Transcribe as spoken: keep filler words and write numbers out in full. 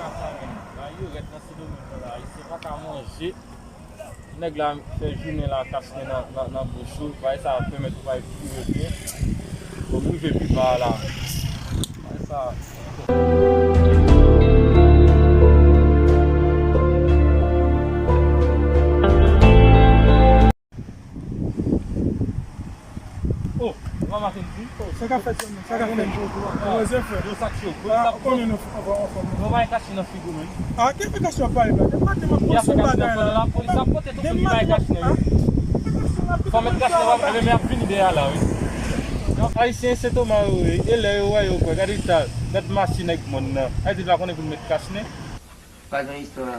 Sa menm, la yo rèd nan Sendomeng nan la, Ayisyen pa ka manje. Nèg la fè jounen la kachnen nan, nan, nan bouch ou, bagay sa pèmèt ou pa respire byen. Fò m rive pi ba a la. Bagay sa. Oh, ou pa mache di? Oh, sa k ap fèt, frè m? Sa k ap fèt? Mwen, frè. Yo, sa k cho. Ah, ou konnen nou anfòm, anfòm. Mwen pa kache nan figi w, menm. Ah, ki aplikasyon ap pale la? Depi maten m ap poste bagay la. Polis ap pote tou pou li bay kachnen, wi. Fò mèt kachnen, w ap, men ap vini dèyè la, wi. Ayisyen Sentoma yo, wi. E lè yo wè yo kwè. Gade sa, gad machin ak mòn nan. Ayiti pa konnen pou l mèt kachnen. Pa gen istwa.